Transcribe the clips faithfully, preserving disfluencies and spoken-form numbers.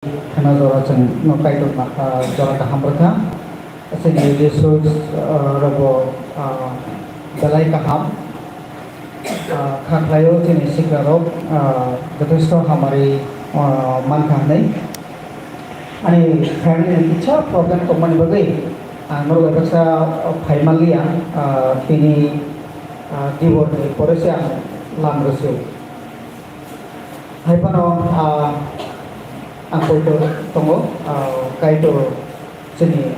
khwna jora chwng no Kaitor ma-, ah, jora kaham rwkha. Chini resource, ah, rogo, ah, belai kaham. Ah, kha khlaio chini sikla rok, ah, jothesto hamari, ah, mankha hwnwi. Ani family ni kisa problem tongmani bagwi ang norok bai baksa phai manliya, ah, tini, ah, divorce ni pore se ang lam rwsio. Hai phano, ah, ang poito tongo, ah, Kaitor chini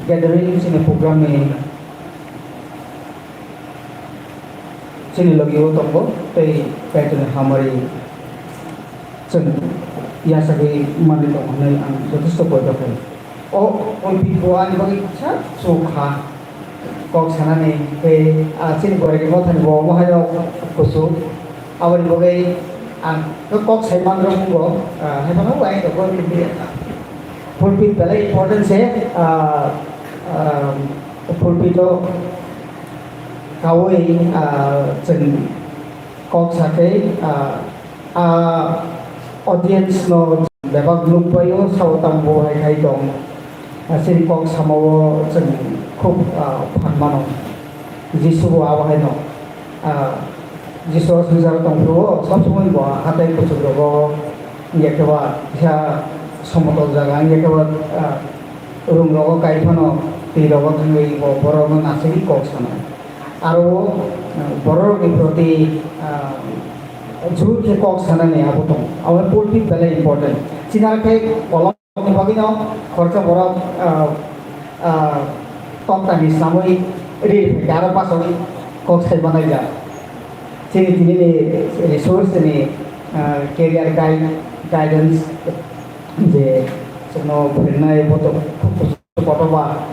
gathering, chini program ni chini logi o tongo, tei Kaitor ni hamari chwng yachagwi manwi tongo hwnwi ang jothesto poito khlaio. O, o pulpit bo ani bagwi kisa chuk kha. Kok sanani tei, ah, chini Borek ni mothani bo omo haino kuchuk. Aboni bagwi ang kok sai manrok wngkha, ah, hai phano uaino pulpit belai important se, ah, ah, pulpit o kaui, ah, chwng kok sa tei, ah, ah, audience no bebak nukbaio sao tamo bo hai khai tong. Ah, chini kok samao chwng khub, ah, phan mano. Jisu bo abo haino, ah, Jisu o swngcharo tongphuru o sob somoi bo hatai kuchuk rogo, wngya khe ba kisa somotol jaga, wngya khe ba, ah, rung rogo kai phano twi rogo thangwi bo borok no nasingwi kok sanai. Aro, ah, borok ni proti, ah, jhur khe kok sanani abo tong. Abo pulpit belai important. Chini khe kolom ni bagwi no khoroksa borok, ah, ah, tokta ni samwi ri aro pasok kok sai banai ja. Chini tini ni resource ni, ah, career guide, guidance je chwngno phwrwngnai bo to khub kotor ba.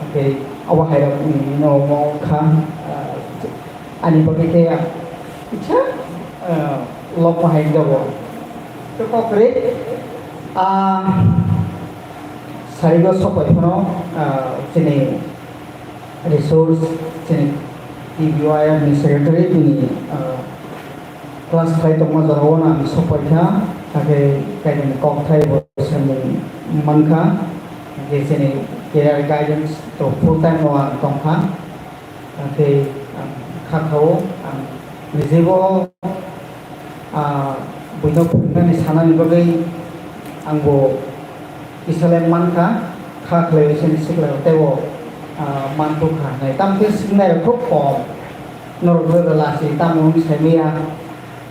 Oke, abo hai rok ni no mo kha, ah, ani bagwi khe kisa, ah, lok ma hai jago. To kokre, ah, sarigo sopai phano, ah, chini resource, chini T B Y R ni secretary, bini, ah, class khlai tongma jorao no ang sok pai kha, hakhe kainwi kok thai bo samung man kha, hakhe chini career guidance to full time no ang tong kha, hakhe ang kha khao ang nijibo, ah, buino phwrwngnani sanani bagwi angbo Israel man kha, kha khlai sini sikla tei bo, ah, man kha nai. Tam khe singnai rok khub kom. Norok rwda lasi tamo wng saimaya,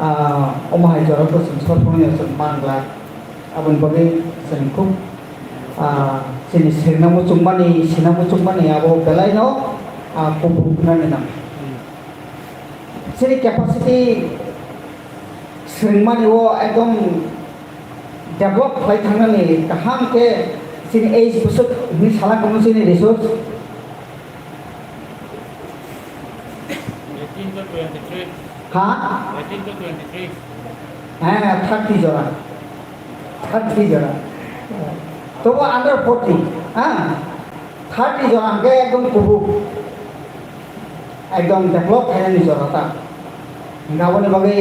ah, omo hai jora bwswng sor phangni chwng man glak. Aboni bagwi chwng khub, ah, chini sengna muchungmani, sina muchungmani abo belai no, ah, kubuk nani nang. Chini capacity swrwngmani o ekdom develop khlai thangnani kaham khe chini age bwswk hinwi sala kamo chini resource. Eighteen to twenty-three. Ha? Eighteen to twenty-three. Heh, thirty jora. Thirty jora. Tobo under forty, ha? Thirty jora hwnkhe ekdom kubuk. Ekdom develop khainani jora ta. Hwnkhe aboni bagwi,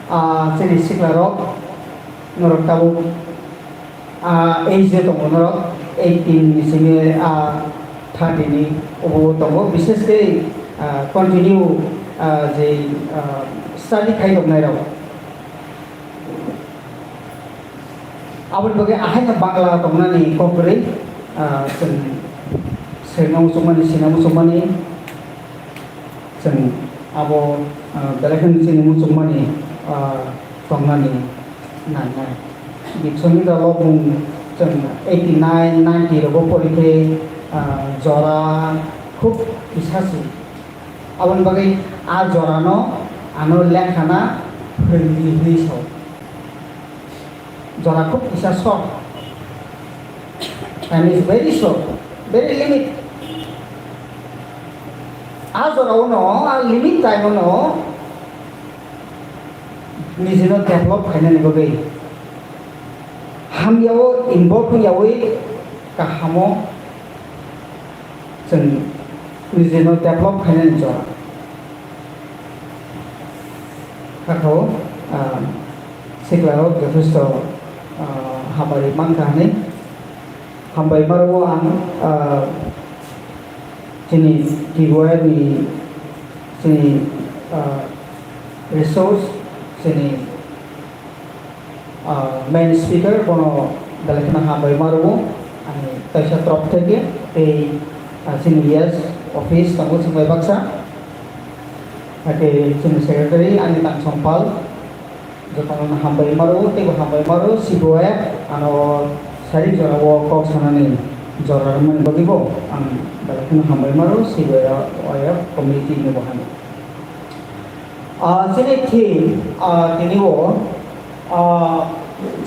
ah, chini sikla rok norok tabuk, ah, age je tongo norok eighteen ni simi, ah, thirty ni obo tongo, bishesh khe, ah, continue, ah, je, ah, study khai tongnai rok. Aboni bagwi ahaino Bangla tongnani kok kwrwi, ah, chwng sengna muchungmani, sina muchungmani, chwng abo, ah, belai kheno chini muchungmani, ah, tongnani nangnai. Bisoni da lobung chwng eighty nine, ninety rogo pori khe, ah, jora khub kisa si. Aboni bagwi a jorano ano lekhana phwrwngdi hwnwi sao. Jora khub kisa short. Time is very short, very limit. A jorao no, a limit time no nijino develop khainani bagwi hamyao involve wngyawi kahamo chwng nijino develop khainani jora. Hakao, ah, siklarok jothesto ah, hambai mankha hinwi hambai maro ang, ah, chini T Y ni chini, ah, resource, chini, ah, main speaker, bono belai kheno hambai ma rwo ani taisa torof theke tei, ah, chini yes office tongo chwng bai baksa, hakhe chini secretary ani Tangsong Pal. Jotono hambai maro, teibo hambai maro, C B Y F ano sari jora o kok sanani jora rwmani bagwi bo ang belai kheno hambai maro, C B Y F committee ni bo hai. Ah, chini theme, ah, tini o, ah,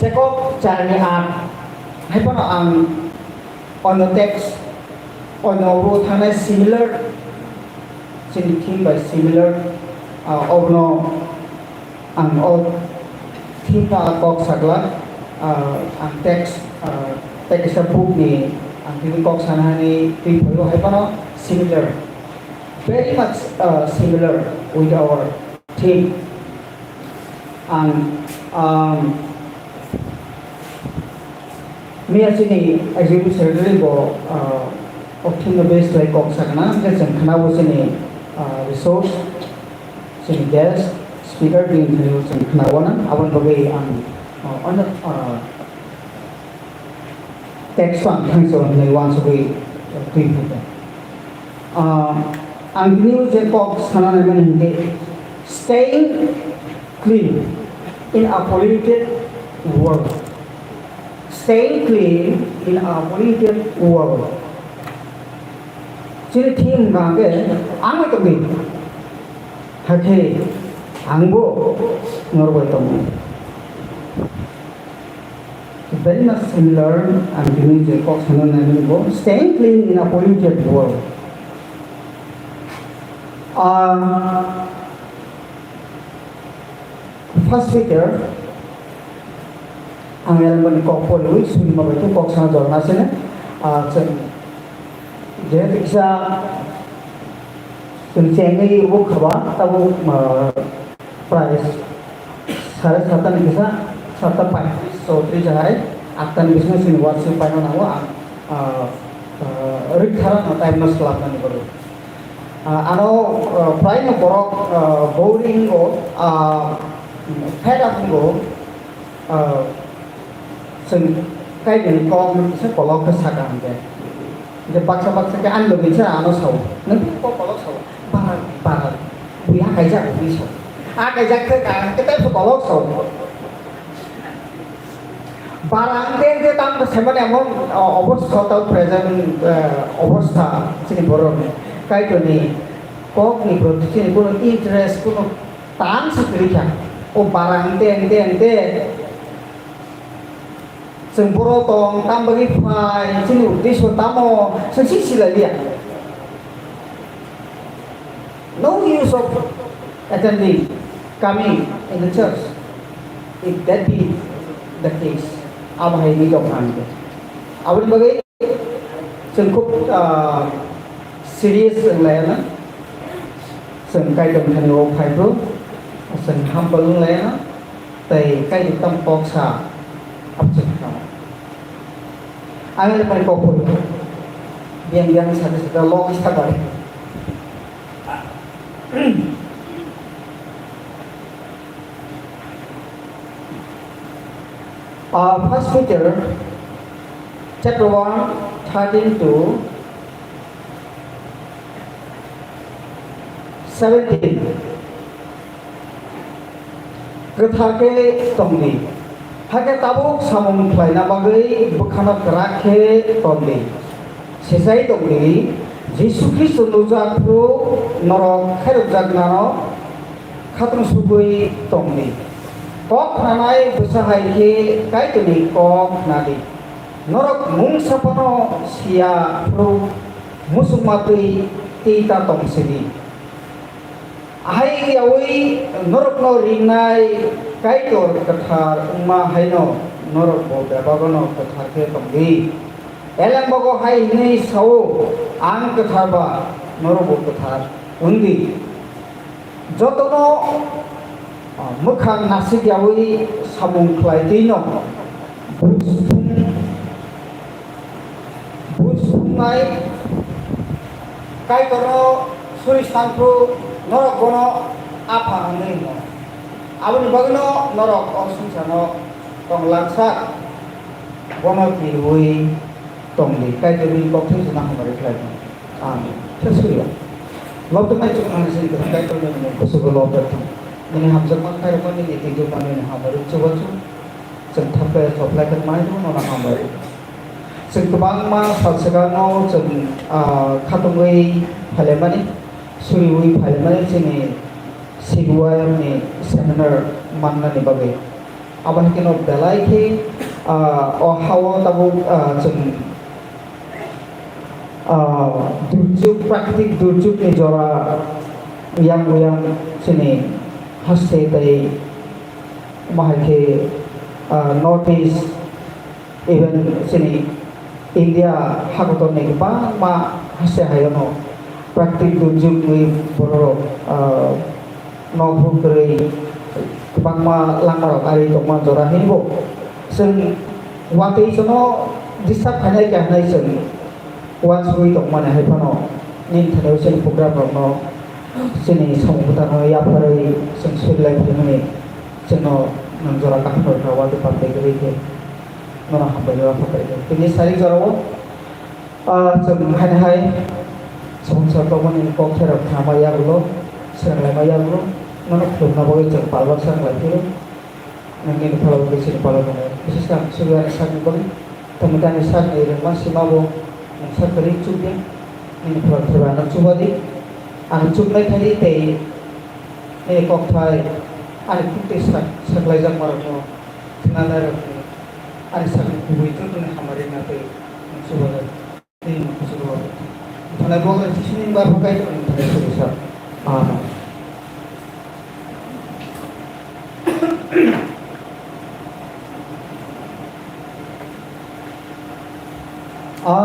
Jacob charni art hai phano ang ono text, ono ro thanai similar, chini theme bai similar, ah, obono ang o theme no a kok sakla, ah, ang text, ah, tei kisa book ni ang tini kok sana hani twi phaio hai phano similar, very much, ah, similar with our theme. Ang, um, Miya chini executive secretary bo, ah, o theme no base khlai kok sakna, hwnkhe chwng khna o chini, ah, resource, chini guest, speaker, bini thani o chwng khna o na, aboni bagwi ang, ah, ono, ah, text o ang thangsa o hinwi uansugwi twi phaikha. Ah, ang tini o je kok sana naimani hwnkhe staying clean in a polluted world. Staying clean in a polluted world. Chini theme hwnkha hwnkhe ang bai tongdi. Hakhe angbo norok bai tongo. Very much similar, ang tini je kok sana naimani bo, staying clean in a polluted world. Ah, First Peter, ang elmani kok poriwi suri ma bai kok sana jorna sene, ah, chwng jehetu kisa chwng chengwi rwkha ba, tabuk, ah, Prai sare satta ni kisa, satta paitris, chowtris hai, atta ni bisingo chini worship paina nango, ang, ah, ah, rikthara no time no swlapnani borok. Ah, ano, ah, prai no borok, ah, boring o, ah, fed up o, ah, Chwng Kaitorni kokno kisa kolok khe sakha hwnkhe. Hwnkhe baksa baksa khe ani logi se ano sao. Nwng kok kolok sao. Bara, bara. Bui ha kaijak hwnwi sao. A kaijak khe ka, khe tei kolok sao. Bara ang tei tei tamo se mane emon, o, obostha tao present, eh, obostha chini borokni. Kaitorni kokni proti chini kuno interest, kuno tang se kwrwi kha. O bara ang tei, ang tei, ang tei. Chwng boro tong, tam bagwi phai, chini uddesho tamo, chwng si silai liya. No use of attending, coming in the church, if that be the case. Abo hai ni dok ang de. Aboni bagwi chwng khub, ah, serious wng laiya na. Chwng Kaitor thani o phai phru, chwng humble wng laiya na. Tei kaini tamo kok sa, aboni kha. Ang ani pai kok phuru. Biang biang sa sa long sa bai. Ah, First Peter chapter one, thirteen to seventeen. Kwthar khe tong di. Hakhe tabuk samung khlaina bagwi bwkhano kwrak khe ton di. Sesai tong di, Jisu Khristo nukjak phuru norok khairokjaknano khatung sugwi tong di. Kok khnanai bwsa hai khe Kaitorni kok khna di. Norok mungsa phano siya phuru muchungma twi twi ta tong sidi. Ahai yaui norokno ringnai Kaitor kwthar wngma haino norokbo bebagano kwthar khe tong di. Eleng bogo hai hwnwi sao, "Ang kwthar ba norokbo kwthar wng di." Jotono, ah, mwkhang nasik yaui samung khlai twino Buj thum-, buj thumnai Kaitorno suri sangphru norok bono Apha hwnwi hino. Aboni bagwino norok o swngcharno tong langsa bono twiwi tongdi, Kaitorni kok thai chwngno hamari khlai thung. Amen. Khe suriya. Lobjaknai chwng ang sini kwthang Kaitorni mung kusugo lobjak thung. Nini hamjakma khairokma nini twijwkma nini hamari chubachu. Chwng thapkhe soplai khe mai nono hambai. Chwng kwbangma sal swkango chwng, ah, khatungwi phailaimani, suriwi phailaimani chini C B Y M ni seminar mannani bagwi. Abo hai kheno belai khe, ah, o hao tabuk, ah, chwng, ah, durjog, prakritik durjogni jora yang yang chini haste tei Omo hai khe, ah, North East, even chini India hakotorni kwbangma haste hayono prakritik durjogni bororok, ah, nokphuru kwrwi kwbangma lamarok ari tongma jora hinwi bo chwng watwi chwngno disturb khainai khe hinwi chwng uansugwi tongmani hai phano nini thani o chini program rokno chini samung bwtharno yapharwi chwng suri lai phaimani chwngno nwng jora kaham rwkha, uansuk pal tei kwrwi khe nono hambai rw phaikha. Tini sari jorao, ah, chwng haino hai samung sa tongmani kok therok thama yagulo, swnamlaima yagulo, nono khulumna bagwi chwng palbak sa khlai phio. Nini phalao khe chini phalao tongo. Bises khe ang chubui ani sakni bagwi. Tamo tei ani sakni rwngma sima bo mungsa kwrwi chubya. Nini phalao thaibai ano chubadi. Ang chubnai thani tei nini kokthai ani khuktwi sak-, saklaijakmarokno thinanairokni ani sakni kubui jotoni hamari na tei ang chubajak. Thanai bo Jisuni bar bo Kaitor ni thani suri sa. Amen. A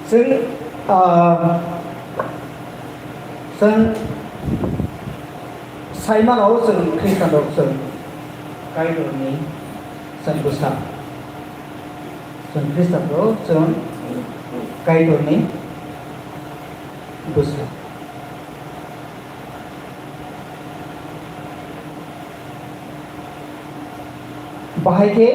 Chwng, ah, chwng sai mano chwng Khristian rok chwng Kaitorni chwng bwsa. Chwng Khristian rok chwng Kaitorni bwsa. Bahai khe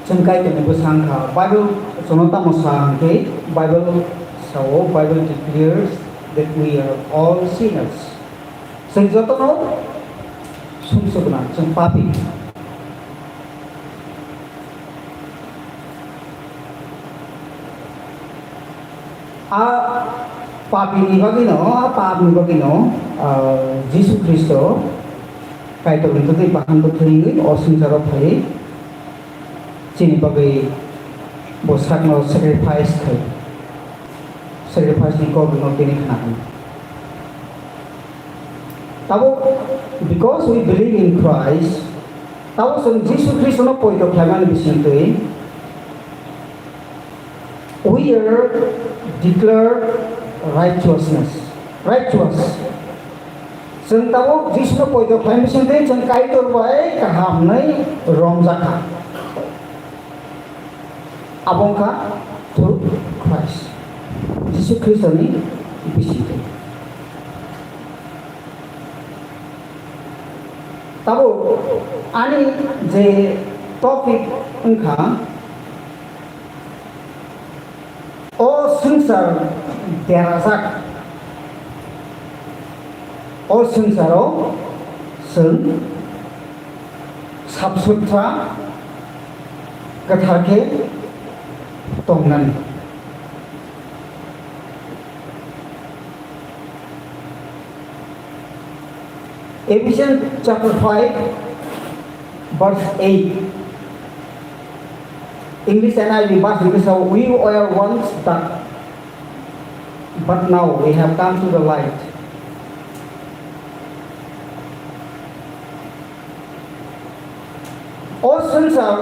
chwng Kaitorni bwsa wngkha. Bible chwngno tamo sa hwnkhe, Bible sao, Bible declares that we are all sinners. Chwng jotono sumsok gwnang, chwng papi. A papini bagwino, a papni bagwino, ah, Jisu Khristo Kaitorni kwtwi bahan bwthwngwi o swngcharo phaiwi chini bagwi bo sakno sacrifice khai, sacrifice ni kok no tini khna hwn. Tabuk, because we believe in Christ, tabuk chwng Jisu Khristono poito khlaimani bisingtwi, we are declared righteousness, righteous. Chwng tabuk Jisuno poito khlaimani bisingtwi chwng Kaitor bai kaham hwnwi romjakha. Abo wngkha through Christ, Jisu Khristoni bisingtwi. Tabuk ani je topic wngkha, o swngchar derajak, o swngcharo chwng sap sutra kwthar khe tongnani. Ephesians chapter five, verse eight. English N I V version, "We were once dark, but now we have come to the light." O swngchar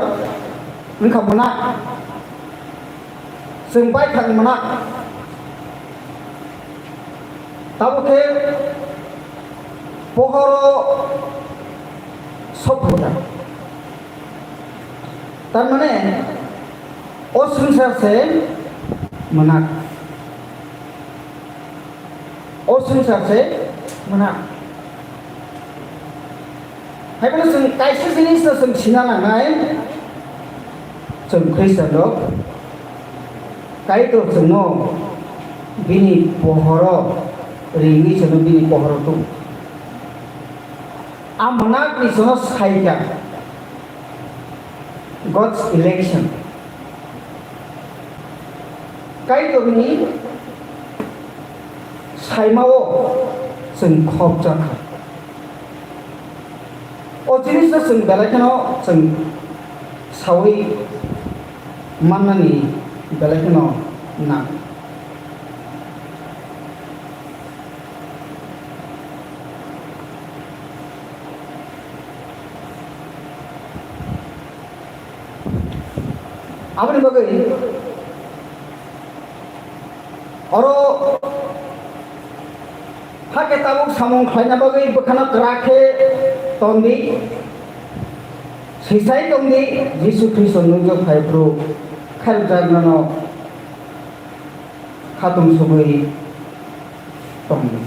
wngkha mwnak, chwng baithang mwnak. Tabuk khe pohoro sok phaikha. Tar mane o swngchar se mwnak. O swngchar se mwnak. Hai phano chwng kaisa jinis no chwng sina nangnai, chwng Khristian rok, Kaitor chwngno bini pohoro ringwi chwngno bini pohoro tong. A mwnakni chwngno saikha God's election. Kaitorni saimao chwng khopjakha. O jinisno chwng belai kheno chwng saui mannani belai kheno nang. Aboni bagwi oro hakhe tabuk samung khlaina bagwi bwkhano kwrak khe tongdi, sisai tongdi, Jisu Khristo nukjak phai phuru khairokjaknano khatung sugwi tongdi.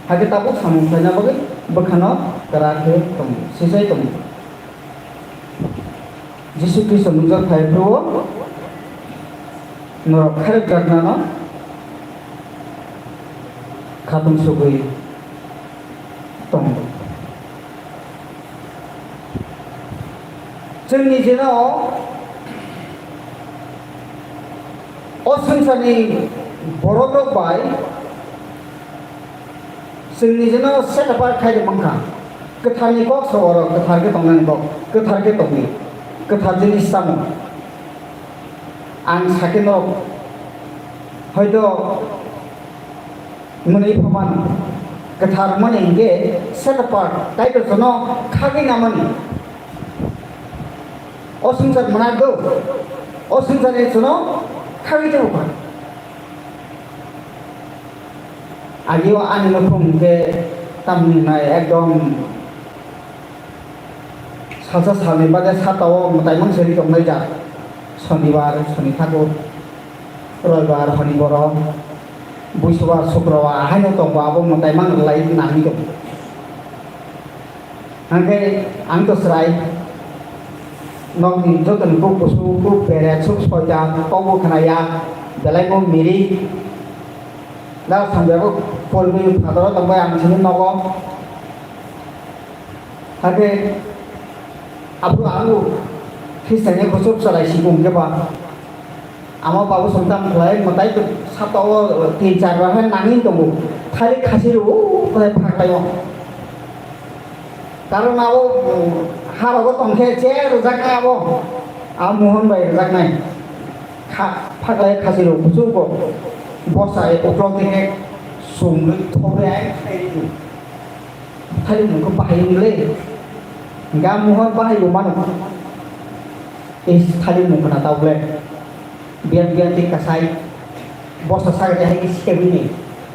Hakhe tabuk samung khlaina bagwi bwkhano kwrak khe tongdi, sisai tongdi. Jisu Khristo nukjak phai phuru norok khairokjaknano khatung sugwi tongo. Chwng nijeno o swngcharni borokrok bai chwng nijeno set apart khai rwmang kha. Kwtharni kok so oro, kwthar khe tongnani kok, kwthar khe tongdi, kwthar jinis chamo. Ang sakhe norok hoito mwnwi phaimani, kwthar mani hinkhe set apart, Kaitor chwngno khagwi namani. O swngchar mwnak do, o swngcharni chwngno khagwi tongkha. Agio ani nukhung hinkhe tamni nai ekdom salsa salni bade sata o mwtai mang seri tongnai jak. Sonibar, Soni Thakur, Roibar, Honi Borok, Buisobar, Sukrobar, ahaino tongo abo mwtai mang lai nangwi tongo. Hingke ang to chwrai nokni jotoni kuk kusu, kuk bere, suk soita, kokbo khwnaya, belai bo miri. Da samjabo pormi phataro tongbai ang sini nogo. Hake aphuru ang bo Khristianni bwswk chwrai si kung khe ba. Ama babu song tam khlai mwtai to saka o tin char bar hai nangin tongo. Thali khasi rw o hai phaklai o. Karon abo, um, harogo tongkhe je rwjaknai abo. A Mohon bai rwjaknai. Kha-, phaklai khasi rw kuchuk bo. Bosa e uklok dike sumrwi thobre ai khlai rw. Thali mungkhe bahai wng le. Ga Mohon bahai bo mano. Ei thali mungkhe na tau le. Biang biang tik kasai. Bosta saga hai ki sewi ni.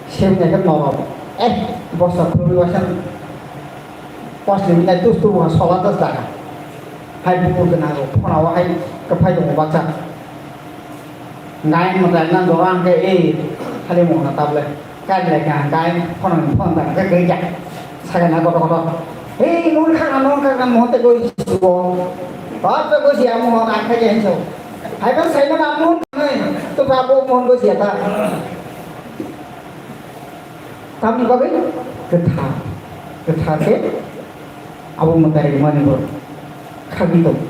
Sewi ni kan norok. Eh, bosta thuli wasan. Pas ni nai tus tu wa sola tas daga. Hai bu ke na ro. Phone wa hai ka phai dong baksa. Ngai mo ta na dorang ke eh. Thali Mohon na tau le. Kan le kan kai phone phone ta ke ke ja. Saga na koto koto. Hei, Mohon khakna, Mohon khakna, Mohon te goi sibo. Hot te goi siya Mohon ang khai jai so. Hai ban sai mana Mohon nai. To ba bo Mohon goi siya ta. Tamni bagwi kwthar. Kwthar se abo mwtai mani bo. Khagwi tong.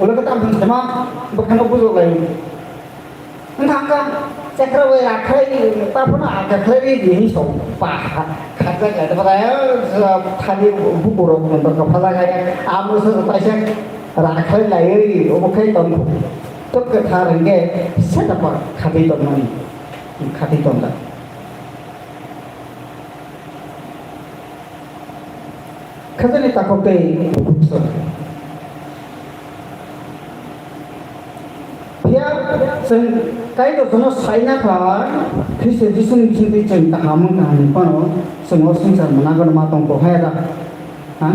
Ulo kwthar thang sama bwkhano bujok lai. Wngkha wngkha chekra bai rakhlai, taphano a kakhlai ri di hinwi song pa khajak ya, tamo da thani bukurok nontor ka phalak ya, amo se taisa rakhlai lai ri, obo khai tong. To kwthar hwnkhe seta pa khatwi tongmani, khatwi tongda. Khajani takhuk tei bukhuk sor. Chwng Kaitorno saina kha, Khristo Jisuni bisingtwi chwng kaham wng kha hwnwi phano chwng o swngchar mwnakgo ma tong kok hai da? Ha?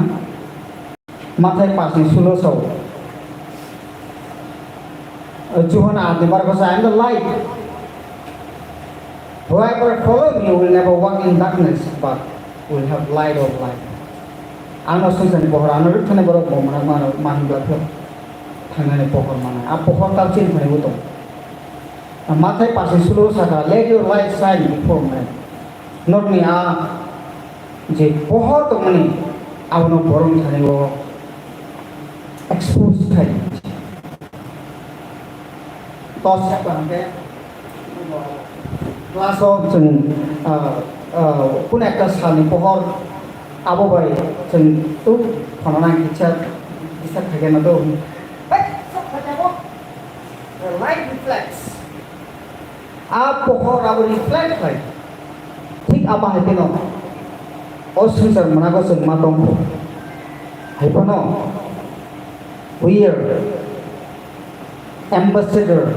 Mathai pash ni sulo sao. Johon aat ni bar ko sa, "I am the light. Whoever follow me will never walk in darkness, but will have light of life." Ano swngchar ni pohor, ano rwkthani borok bo mwnakma, ano ma himla khe thangnani pohor manai. A pohor ta chini thani bo tong. Mathai pash ni sulo saka, "Let your light shine before men." Norokni a je pohor tongmani abono borok thani o expose khai. Tos ya hwnkhe class o chwng, ah, ah, kun ekta salni pohor abo bai chwng tu khonana kisa kisa khaikhe no do. Hey, sok khaikhe bo. The light reflects. A pohor abo reflect khlai. Thik abo hai phano o swngchar mwnakgo chwng ma tongkho. Hai phano we are ambassador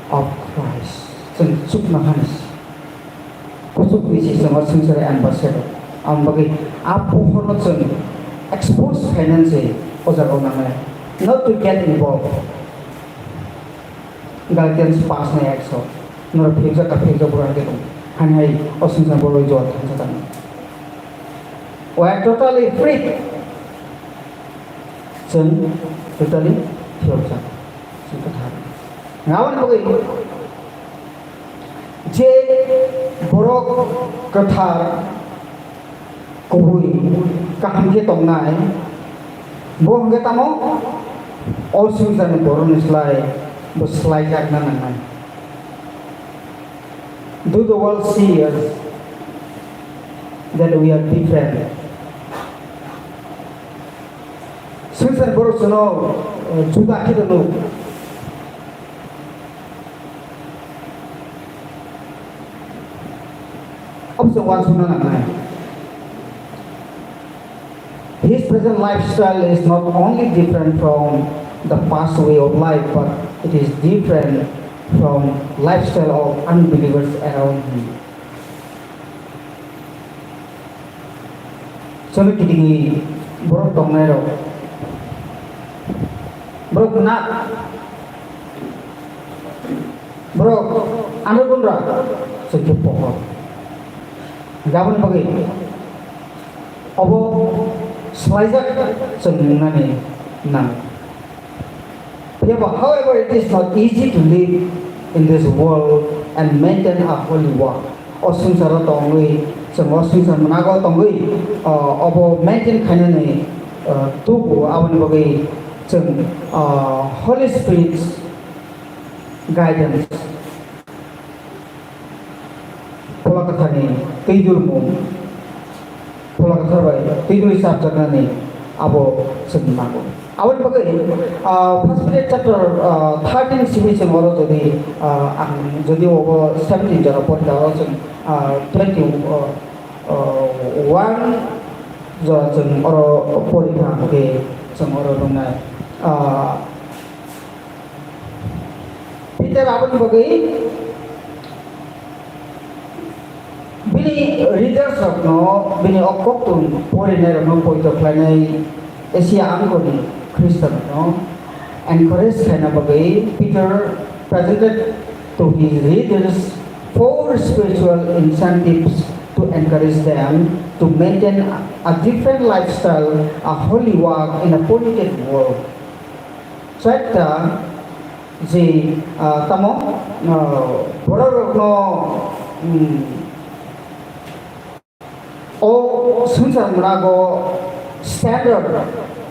of Christ. Chwng chuknohani se. Kuchukni se chwng o swngchar ambassador. Aboni bagwi a pohorno chwng expose khainani se o jaga o nangnai. Not to get involved. Galatians pash ni ekso. Norok phiyokjak ka phiyokjak borok hai khe tong. Hani hai o swngchar borok jora thansa tangma. We are totally free. Chwng totally phiyokjak. Chwng kwthar. Aboni bagwi je borok kwthar kubui kaham khe tongnai, bo hwnkhe tamo? O swngcharni borokni slai bo slaijakna nangnai. Do the world see us that we are different? Swngcharni borok chwngno, eh, juda khe tongo. Obo chwng uansukna nangnai. His present lifestyle is not only different from the past way of life, but it is different from lifestyle of unbelievers around him. Chwng kitingni borok tongnairok, borok nak, borok anogundra, chwng khe pohor. Aboni bagwi obo swlaijak chwng wngnani nango. Phiya ba, however, it is not easy to live in this world and maintain a holy walk. O swngcharo tongwi, chwng o swngchar mwnago tongwi, o, obo maintain khainani, o, tubu, aboni bagwi chwng, o, Holy Spirit guidance. Phola Kwtharni twi dulmung, Phola Kwthar bai twi dulwi chapjaknani abo chwng nango. Aboni bagwi, ah, First Peter chapter, ah, thirteen simi chwng oro jodi, ah, ang jodi obo seventeen jora porikha, oro chwng, ah, twenty, ah, ah, one jora chwng oro porikha, hwnkhe chwng oro nuknai. Ah, Peter aboni bagwi bini readers rokno, bini o koktun porinairokno poito khlainai Asia angkoni Khristanrokno encourage khlaina bagwi Peter presented to his readers four spiritual incentives to encourage them to maintain a different lifestyle, a holy walk in a polluted world. Chaita je, ah, tamo, ah, bororokno, mm, o swngchar mwnago standard,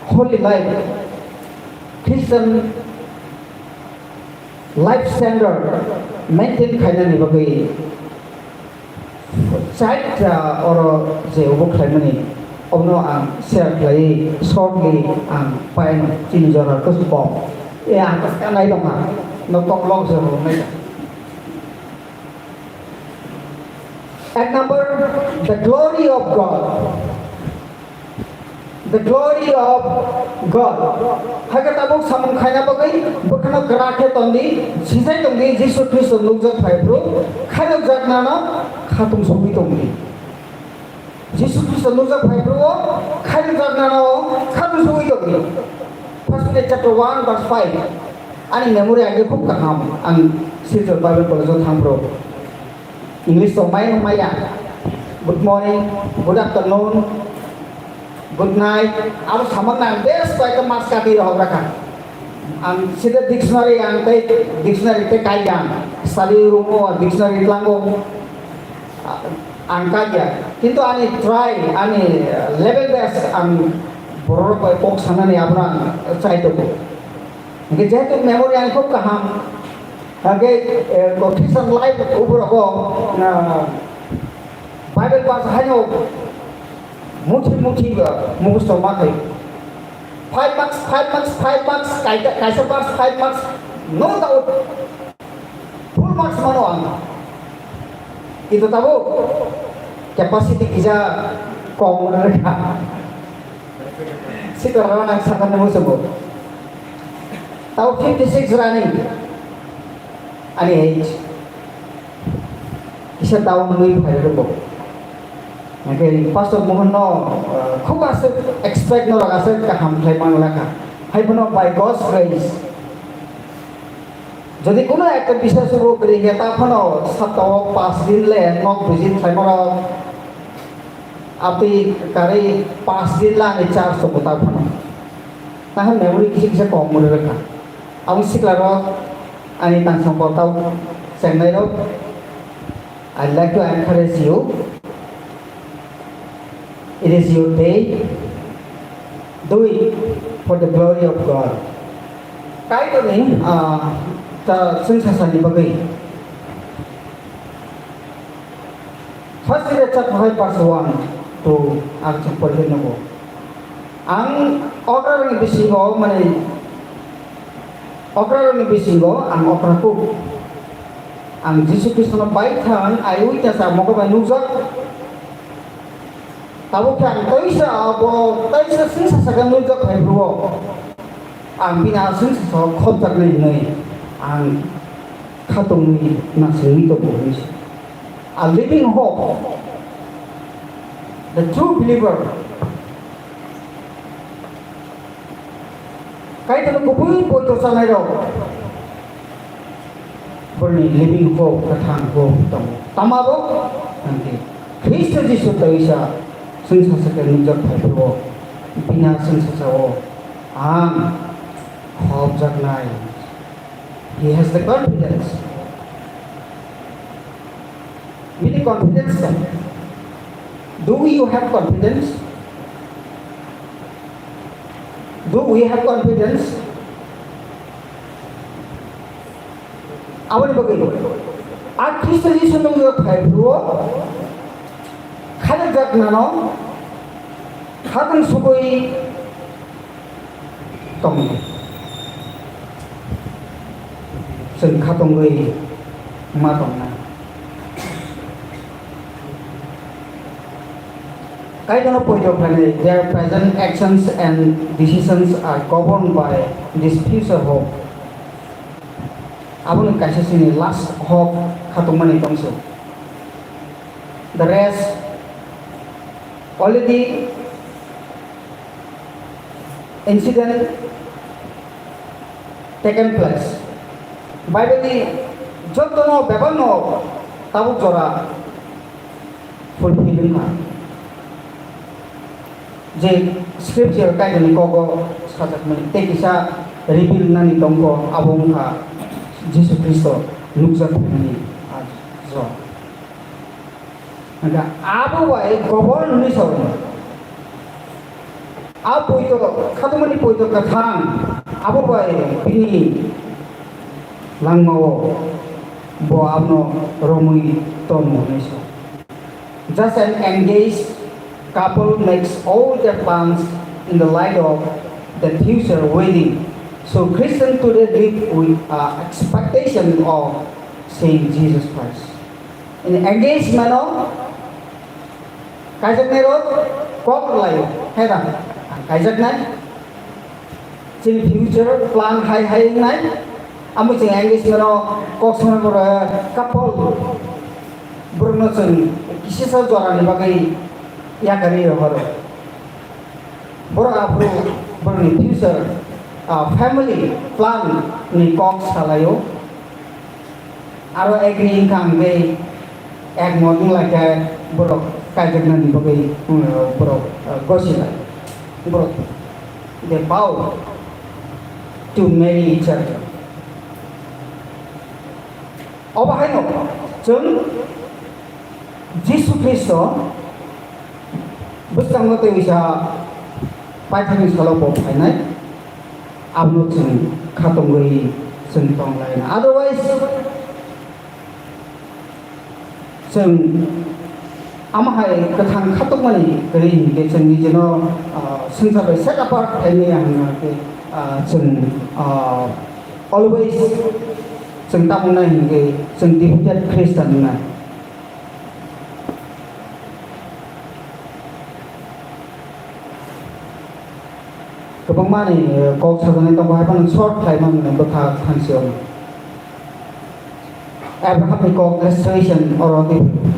holy life, Christian life standard maintain khainani bagwi Chaita oro je obo khlaimani, obono ang share khlaiwi shortly ang paino chini jora kusu kok. E ang ta sika nai tongma, no koklok je rwnai ta. At number, the glory of God. The glory of God. Hakhe tabuk samung khaina bagwi bwkhano kwrak khe tondi, sijai tongdi, Jisu Khristo nukjak phai phuru, khairokjaknano khatung sogwi tongdi. Jisu Khristo nukjak phai phuru o khairokjaknano khatung sogwi tongdi. First Peter chapter one verse five. Ani memory age khub kaham, ang Silchar Bible College o thang phuru. English rok mai rok maya. Good morning, good afternoon, good night. Abo saman na best bai ta mas kati rok raka. Ang sida dictionary ang tei dictionary tei kai ang. Study room o dictionary tlango. Ang kai ya. Kintu ani try, ani level best ang borok bai kok sanani abo ang try to. Hingke jehetu memory ang khub kaham, hingke, eh, ko Christian life ubrogo, ah, Bible pass haino muthi muthi ba mukhostom ma khai. Five marks, five marks, five marks, kaita, kaisa pass five marks, no doubt. Full marks mano ang. Kintu tabuk capacity kisa kom wngkha. Sitor rok ang sakha nang muchungo. Tabuk fifty six running. Ani age. Kisa down wngwi phai rwgo. Hingke Pastor Mohan no, uh, khub aswk expect norok aswk kaham khlai man lakha. Hai phano by God's grace. Jodi kuno ekta biswas bo kwrwi khe, ta phano saptao paanch din le nok visit khlaimorok, abtwi karwi paanch din le ani charge tongo ta phano. Tahwn memory kisa kisa kom wngwi rwkha. Aboni siklarok ani tangsa portao chengnairok, I like to encourage you. It is your day. Do it for the glory of God. Kaitorni, ah, ta chwngsasani bagwi. First Peter chapter five verse one to ang chwng porikhe nugo. Ang okrarokni bisingo, mane, okrarokni bisingo ang okra kuk. Ang Jisu Khristono baithang, eyewitness ang mokol bai nukjak. Tabuk khe ang teisa abo teisa chwngsa saka nukjak phai bro. Ang bini aswk saka khopjaknai hinwi ang khatungwi nasingwi tongo hinwi se. A living hope. The true believer. Kaitorni kubui poito chanairok borokni living hope, kwthang hope tongo. Tamo bo? Hwnkhe Khristo Jisu teisa chwngsa saka nukjak phai phuru bini chwngsasao ang khopjaknai. He has the confidence. Bini confidence. Do you have confidence? Do we have confidence? Aboni bagwi a Khristo Jisu nungwi phai phuru khairokjaknano khatang sugwi tong. Chwng kha tongwi ma tongna. Kaitorno poito khlainai, their present actions and decisions are governed by this future hope. Aboni kaisa chini last hope kha tongmani tongso. The rest already incident taken place. Bible ni jotono bebakno tabuk jora fulfill wngkha. Je scripture Kaitorni kogo sajakmani tei kisa reveal nani tongkho, abo wngkha Jisu Khristo nukjak phaimani a jora. Hingkha abo bai gobor hwnwi sao. A poito, khatungmani poito kwthang, abo bai bini langmao bo abono romwi tongo hwnwi sao. Just an engaged couple makes all their plans in the light of the future wedding. So Christian today live with uh, expectation of seeing Jesus Christ. In engagement o kaijaknai rok kok rwlaio, hai da? Ang Kaijaknai, chini future plan hai hai wngnai. Amo chwng English mano kok songna borok couple, borokno chwng kisisa jorani bagwi yakarwi rohoro. Borok aphuru borokni future, ah, family plan ni kok salaio. Aro agree wngkha hwnkhe ekmot wnglaikha borok kaijaknani bagwi, um, borok, uh, gosilai. Borok they vow to marry each other. Obo haino chwng Jisu Khristo bwskango tei uisa paithakni salo bo phainai, abono chwng khatungwi chwng tonglaina. Otherwise, chwng ama hai kwthang khatungmani kwrwi hinkhe chwng nijino, ah, swngchar bai set apart khlaimaya hwnna khe, ah, chwng, ah, always chwng tamo wngnai hinkhe chwng defeated Christian wngnai. Kwbangma ni, eh, kok sajaknai tongo, hai phano short khlai mano bwkha thangsio. Abraham ni kok restoration oro di.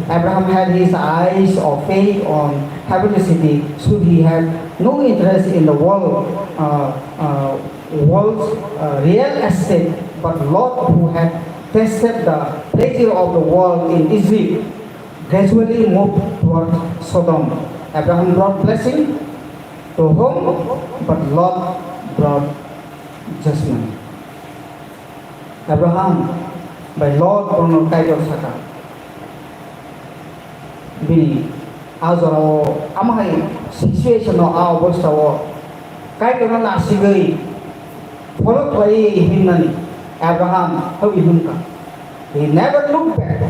Abraham had his eyes of faith on heavenly city, so he had no interest in the world, uh, uh, world's, uh, real estate, but Lot, who had tasted the pleasure of the world in Egypt, gradually moved toward Sodom. Abraham brought blessing to home, but Lot brought judgment. Abraham bai Lot borokno Kaitor saka. Bini a jorao, ama hai situation o, a obostha o Kaitorno nasigwi follow khlaiwi himnani Abraham hawi himkha. He never looked back.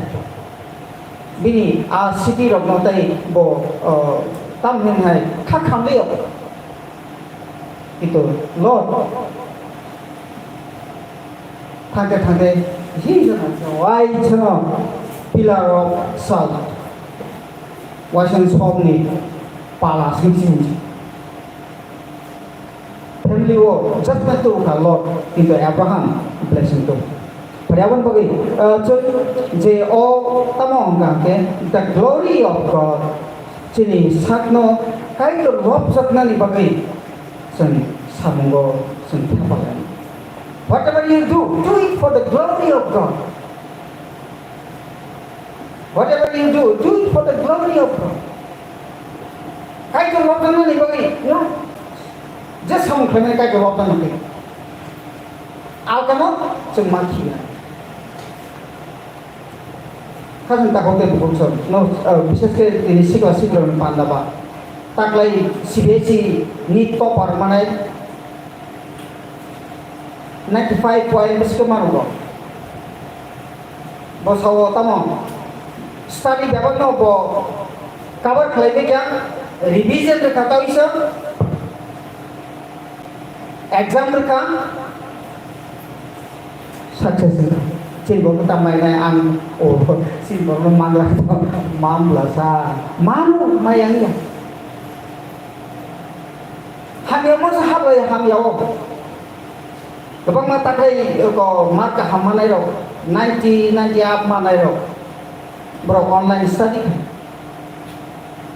Bini a city rokno tei bo, uh, tam hwn hai kha khamliya. Kintu Lot thangte thangte jing jana wai chano pillar rok sal waisang sokni pala sing sing. Family o judgment tubu kha Lot, kintu Abraham blessing tubu. Pari aboni bagwi, uh, chwng je o tamo hwnkha hwnkhe the glory of God, chini sakno Kaitor lobjaknani bagwi chwng samungo chwng thepalai. Whatever you do, do it for the glory of God. Whatever you do, do it for the glory of God. Kaitor lobjaknani bagwi, no? Je samung khlaimani Kaitor lobjaknani. Alkano chwng ma khiya. Khajang takhok tei bukhuk sor. No, uh, bishes khe tini sikla siklirokni panda ba. Taklai C B S E ni topper manai. Ninety five point bwswk mano bo. Bo sao tamo study bebak no bo cover khlai bai kha, revision rwkha tei sa exam rwkha, success wngkha. Chini bo ta mai nai ang o chini bo no manla mamla sa mano mai ang ya. Hamya mo sa habai hamya o. Kwbangma takhai ko mark kaham manai rok, ninety, ninety up manai rok. Borok online study khai.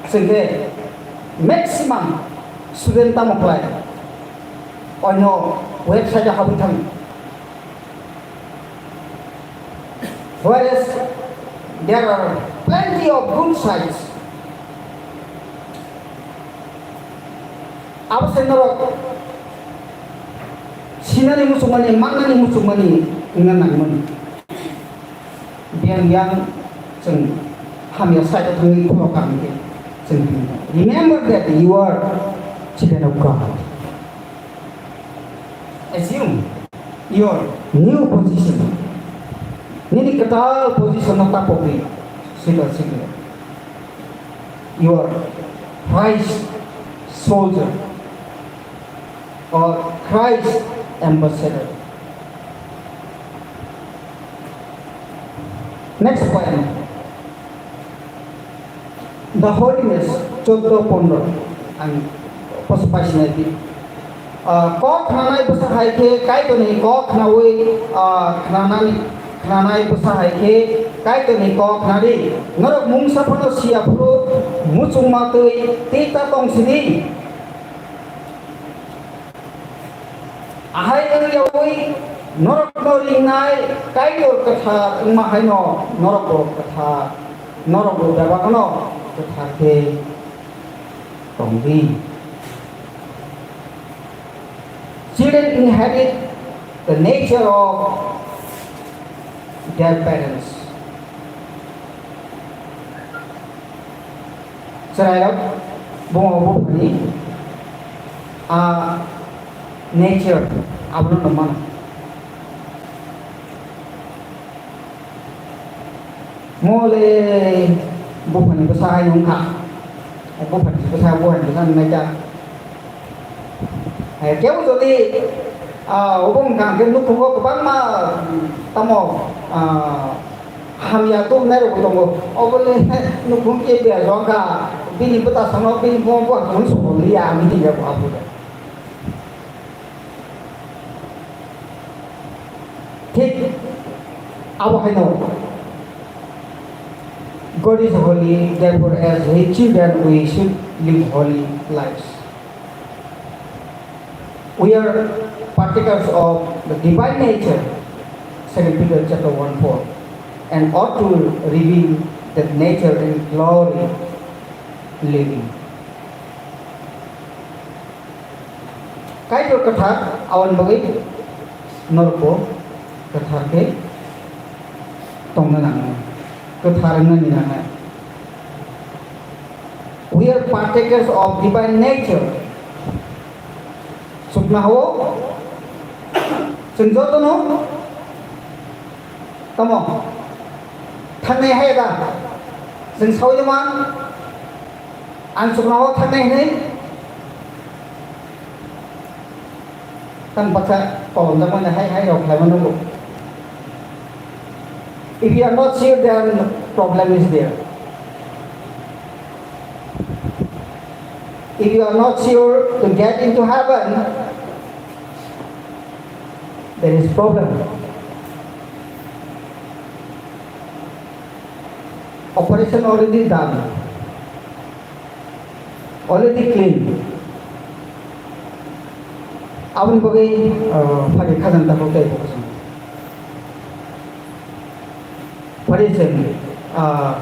Chwng khe maximum student tamo khlai. Oino website o habwi thang. Whereas there are plenty of good sides. Abo se norok sinani muchungmani, mannani muchungmani wngna nangmani. Biyang yang chwng hamya side o thangwi khulok kaham khe chwng remember that you are children of God. Assume your new position. Nini kwtal position no ta pokri sikla sikla. You are Christ soldier or Christ ambassador. Next point. The Holiness, চোদ্দ পনেরো, ang Post paisnai di. Ah, kok khnanai bwsa hai khe Kaitorni kok khnaui, ah, khnanani, khnanai bwsa hai khe Kaitorni kok khna di. Norok mungsa phano siya phuru muchungma twi tei ta tong sidi. Ahai wng yaui norokno ringnai Kaitor kwthar wngma haino norokbo kwthar, norokbo bebakno kwthar khe tong di. Children inherit the nature of their parents. Chwrairok buma buphani a nature abono nukmano. Mole buphani bwsa hai wngkha. Buphani bwsa, buphani bwsa nungnaikha. Eh, kebo jodi, ah, obo wngkha hwnkhe nukhungo kwbangma, tamo, ah, hamya tubunai rokbo tongo. Oboni nukhung khe biyar wngkha, bini bwtasano, bini bo, bo, bo, hwnwi songwliya, ang hinwi ya bo abo. Thik abo haino, God is holy, therefore as his children we should live holy lives. We are partakers of the divine nature, Second Peter chapter one four, and ought to reveal that nature in glory living. Kaitor kwthar, aboni bagwi norokbo kwthar khe tongna nangnai, kwthar wngnani nangnai. We are partakers of divine nature. Chukna hao, chwng jotono tamo thangnai hai da, chwng saui man. Ang chuknogo thangnai hwnwi tang baksa kolomjakmani hai hai rok khlaima nukgo. If you are not sure, then problem is there. If you are not sure to get into heaven, there is problem. Operation already done. Already clean. Aboni bagwi, uh, phari khajang tabuk tei bukhuchung. Phari chwng, uh,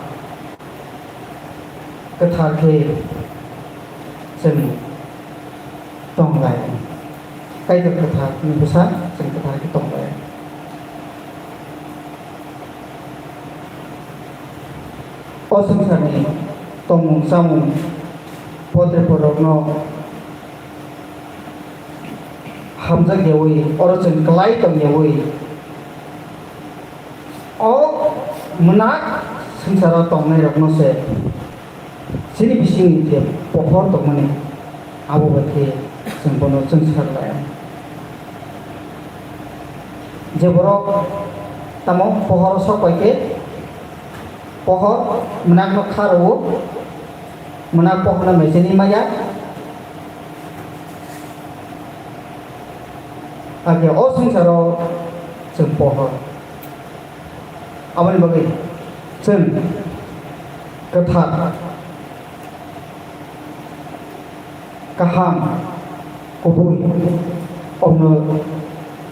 kwthar khe chwng tong lai. Kaitor kwthar ni bwsa chwng kwthar khe tong lai. O swngcharni tongmung chamung podreporokno hamjak yaui, oro chwng kwlai tong yaui, o mwnak swngcharo tongnairokno se chini bisingni je pohor tongmani, abo bai khe chwng bono chwngsar lai. Je borok tamo pohoro sok bai khe, pohor mwnakno kha rwo, mwnakno pohorno mecheni maya, hakhe o swngcharo chwng pohor. Aboni bagwi chwng kwthar, kaham, kubui, omno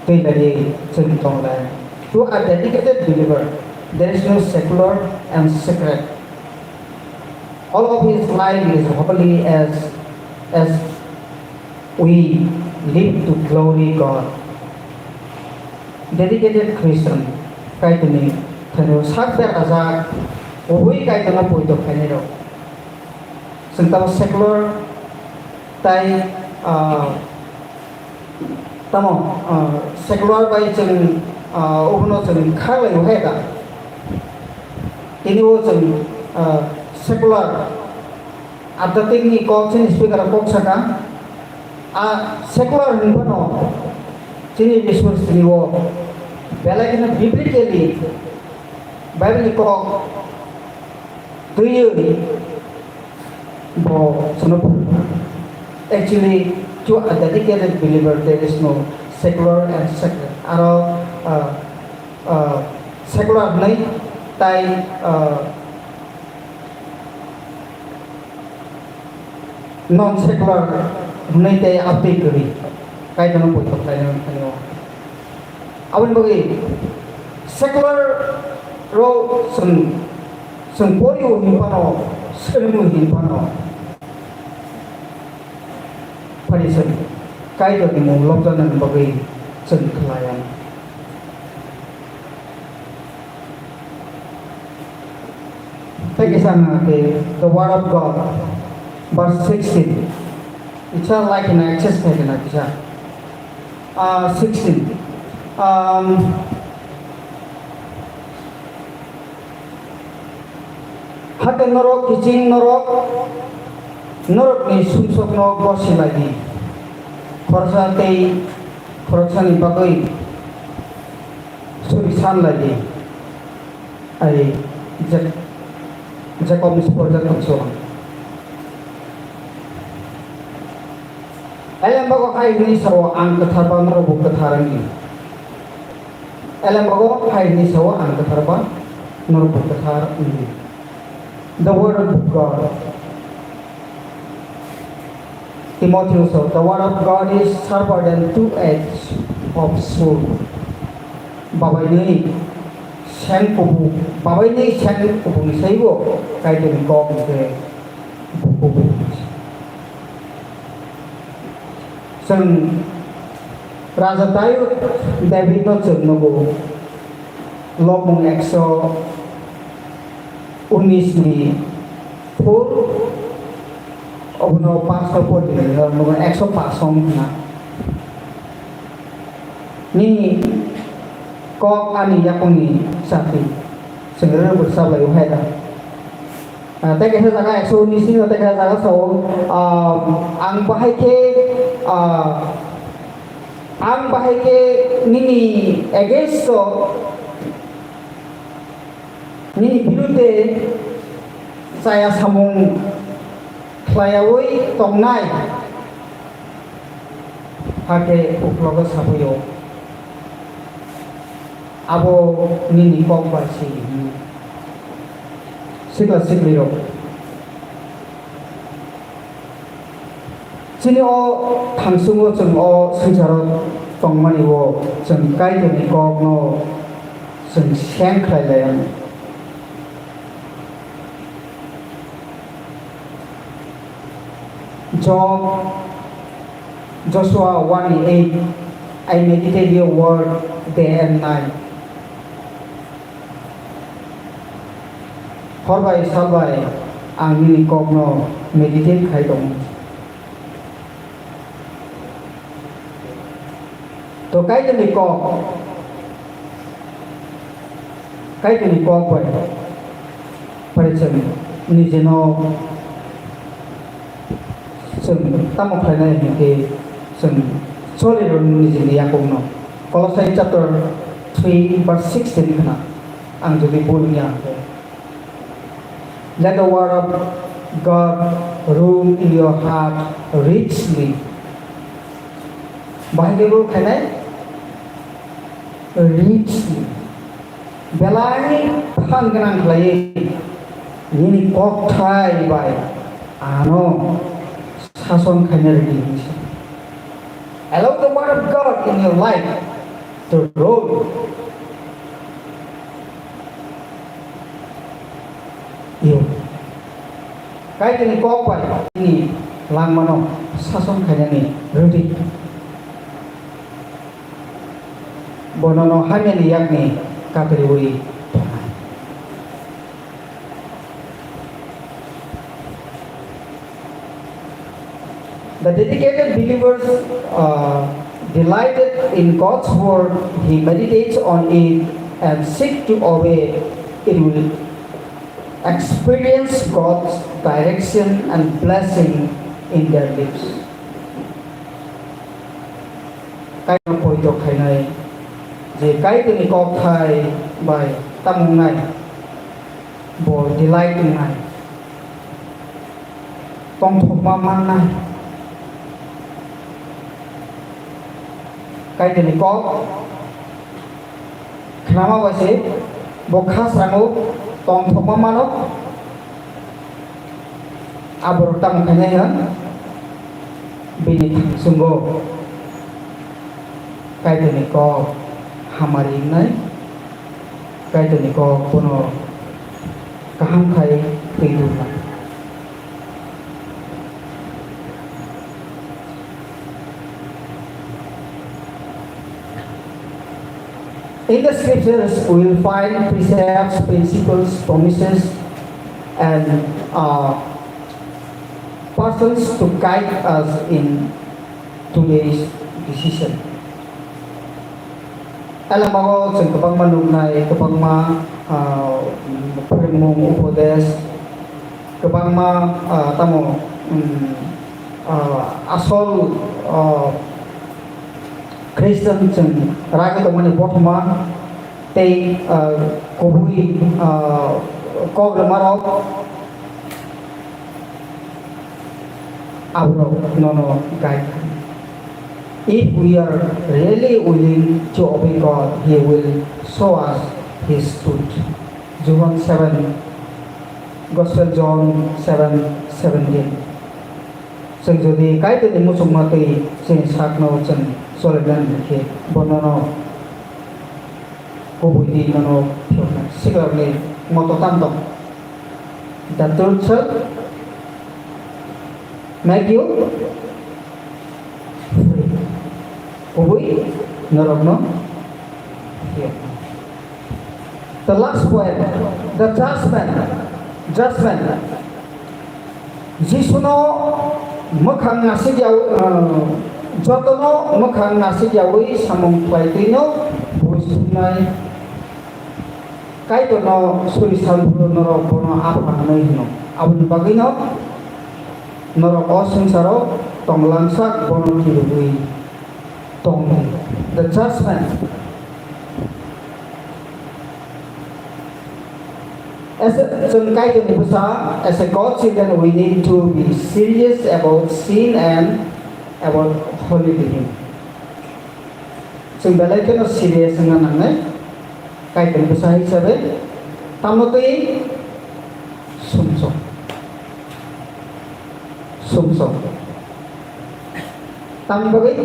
twi laiwi chwng tong lai. To a dedicated believer, there is no secular and sacred. All of his life is holy as, as we live to glory God. Dedicated Christian, Kaitorni thani sak berajak, kubui Kaitorno poito khainairok. Chwng tamo secular tai, ah, tamo, ah, secular bai chwng, ah, obono chwng kha lai hai da. Tini o chwng, ah, secular adhyatmik ni kok chini speaker kok saka. A secular hwnphano chini resource ni o belai kheno biblically Bible ni kok twiwi bo chwngno phunukha. Actually, to a dedicated believer, there is no secular and secular. Aro, uh, uh, secular hwnwi tai, uh, non-secular hwnwi tei abtwi kwrwi Kaitorno poito khlaina wngkha. Aboni bagwi secular rok chwng, chwng porio hinphano, swrwngo hinphano, phari chwng Kaitorni mung lobjaknani bagwi chwng khlai anw. Tei kisa wngkha khe the word of God, verse sixteen. Kisa like na access khai kana kisa. Ah, sixteen. Um, Hakhe norok kiching norok, norokni sumsokno gosi lai di. Khoroksa tei khoroksani bagwi suri san lai di. Ai, Jak-, Jakobni sipor jak tongso. Elembago hai hwnwi sao, "Ang kwthar ba norokbo kwthar wngdi." Elembago hai hwnwi sao, "Ang kwthar ba norokbo kwthar wngdi." The word of God. Timothy saw, "The word of God is sharper than two-edged of sword." Babainwi seng kubuk, babainwi seng kubukni saibo Kaitorni kok hwnkhe kubuk. Chwng Raja Dayud, David no chwng nugo, Lobmung ekso unis ni four, obono pasto pori, obono ekso pasto wngkha. Nini kok ani yakungni chati, chwng rwrwk bwsa bai o hai da. Ah, tei kaisa jaga ekso unis ni, tei kaisa jaga sao, ah, ang bahai khe, ah, ang bahai khe nini against o, nini birude chaya samung khlaiyaui tongnai, hakhe uklogo sabuio. Abo nini kok bai se hwnwi. Sikla siklirok, chini o thangsungo chwng o swngcharo tongmani o chwng Kaitorni kokno chwng seng khlai lai anw. Job, Joshua one eight, "I meditate your word day and night." Hor bai sal bai ang nini kokno meditate khai tongo. To Kaitorni kok, Kaitorni kok bai, bai chwng nijino chwng tamo khlainai hinkhe chwng choli rw nijini yakungno. Kolosai chapter three verse sixteen khna, ang jodi bul wngya hinkhe. Let the word of God rule in your heart richly. Bahai khe rule khainai richly. Belai phan gwnang khlaiwi nini kokthai bai ano sason khaina rwdi hinwi sa. Allow the word of God in your life to rule. Iyo. Kaitorni kok bai nini langmano sason khainani rwdi. Bono no hamyani yakni katriwi tongnai. The dedicated believers, uh, delighted in God's word, he meditates on it and seek to obey it, will experience God's direction and blessing in their lives. Kaitor poito khainai je Kaitorni kokthai bai tamo wngnai, bo delight wngnai. Tongthokma mannai. Kaitorni kok khnama bai se bo khasrango tongthokma mano. Aborok tamo khainai hwn? Bini thangchungo Kaitorni kok hamari wngnai, Kaitorni kok bono kaham khai twi rwnai. In the scriptures, we will find precepts, principles, promises, and uh, persons to guide us in today's decision. Elamago chwng kwbangma nuknai, kwbangma uh, phrwngmung, upodesh, kwbangma ah, tamo um, ah, asol ah, Christian chwng ragwi tongmani bothoma tei ah, kubui ah, kok rwmarok aborok nono guide kha. If we are really willing to obey God, He will show us His truth. John seven, Gospel John seven seventeen. Chwng jodi Kaitorni muchungma twi chini sakno chwng cholinani khe, bo nono kubui di nono phiyoknai. Siklarni moto tam tong. The truth shall make you free. Kubui norokno phiyoknai. The last point, the judgment. Judgment. Jisuno mwkhang nasikyawi, uh, jotono mwkhang nasikyawi samung khlai twino buj thumnai. Kaitorno suri salphuru norok bono Apha hwnwi hwno. Aboni bagwino norok o swngcharo tonglang sak bono kirigwi tongdi. The judgment. As a, chwng Kaitorni bwsa, as a God children, we need to be serious about sin and about holy living. Chwng belai kheno serious wngna nangnai, Kaitorni bwsa hisabe, tamo twi sumsok. Sumsok. Tamni bagwi,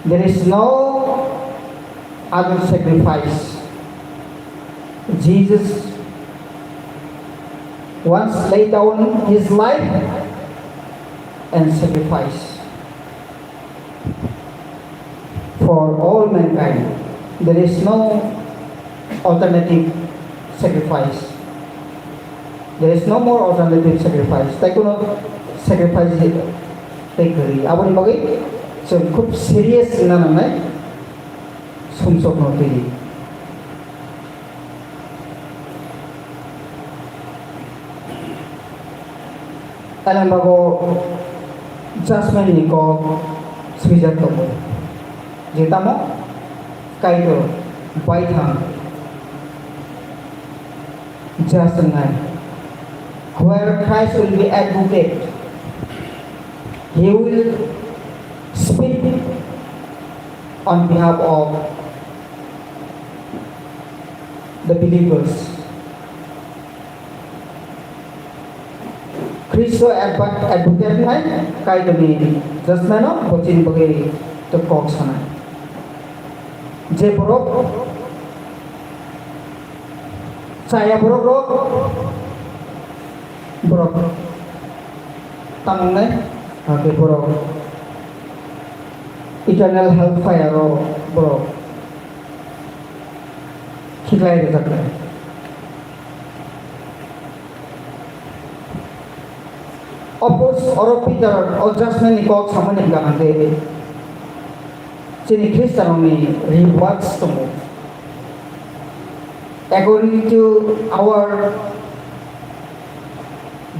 there is no other sacrifice. Jesus once laid down his life and sacrifice for all mankind. There is no alternative sacrifice. There is no more alternative sacrifice. Tai kono sacrifice tei kwrwi. Aboni bagwi chwng khub serious wngna nangnai sumsokno twi. Elembabo judgment ni kok swijak tongo. Je tamo Kaitor baithang judge wngnai. Where Christ will be advocate, he will speak on behalf of the believers. Khristo advo-, advocate hai Kaitorni judgment-o bo chini bagwi to kok sanai. Je borok chaya borok rok, borok tangnai, hakhe borok eternal hellfire-o borok khiklai rwjaknai. Of course, oro Peter o judgment ni kok samani hwnkha hwnkhe chini Khristianrokni rewards tongo. According to our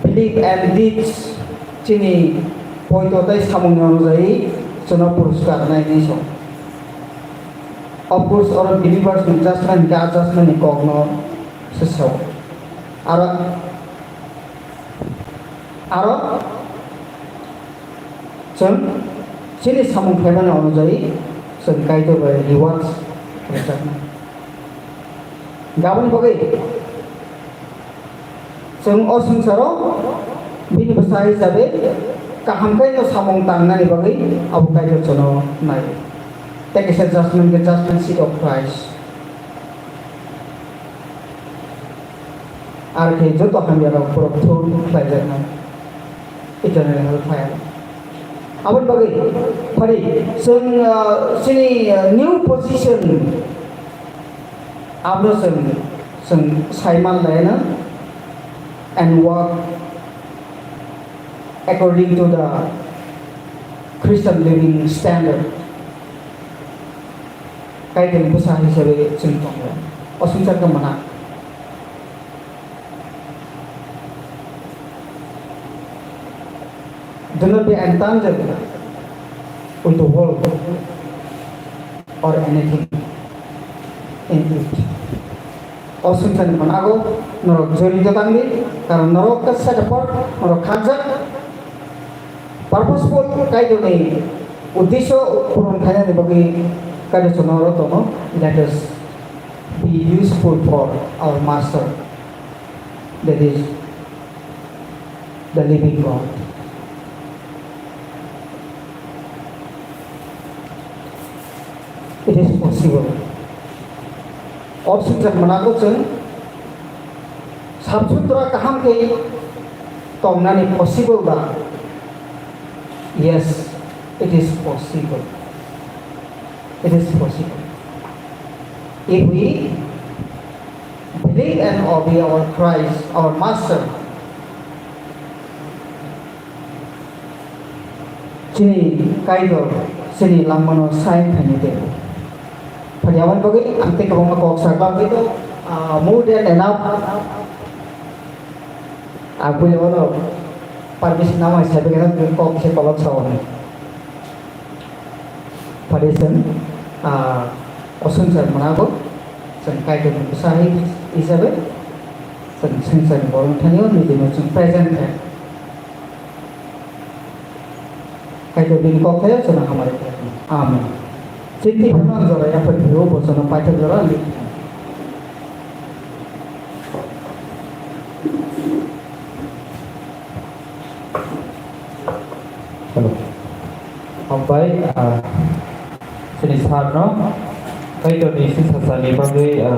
belief and deeds, chini poito tei samungni onujai chwngno puruskar nai hinwi song. Of course, oro believers ni judgment hwnkhe a judgment ni kokno se sao. Aro, aro chwng Chini samung khlaimani onujai chwng Kaitor bai rewards rwjaknai. Aboni bagwi chwng o swngcharo bini bwsa hisabe kaham khe no samung tangnani bagwi abo Kaitor chwngno nai. Tei kaisa judgment khe judgment seat of Christ. Ar khe joto hamyarok borok thun khlaijaknai eternal hellfire. Aboni bagwi phari chwng, ah, chini, ah, new position abono chwng, chwng saiman laina and work according to the Christian living standard. Kaitorni bwsa hisabe chwng tongya. O swngchar khe mwnang. Do not be entangled with the world or anything in it. O swngcharni mwnago norok jorito tangdi, karon norok khe set apart, norok khangjak. Purposeful Kaitorni uddesyo puron khainani bagwi Kaitor chwngno oro tono. Let us be useful for our Master, that is the living God. It is possible. O swngchar mwnago chwng sap sutra kaham khe tongnani possible ba? Yes, it is possible. It is possible. If we believe and obey our Christ, our Master, chini Kaitor chini langmano sai phaini de. Phani aboni bagwi ang tei kwbangma kok sa bagwi to, ah, more than enough. Ang buino permission nang hai sabi khe kok se kolok sa hwnwi. Phari chwng, ah, o swngchar mwnago chwng Kaitorni bwsa hai hisabe chwng swngcharni borokni thani-o nijino chwng present khe. Kaitor bini kok thaio chwngno hamari khlai. Amen. Chini twi phano ang jora yaphar phio, bo chwngno paithak jora ang. Hello. Hambai, ah, chini sir no Kaitorni sisasani bagwi, ah,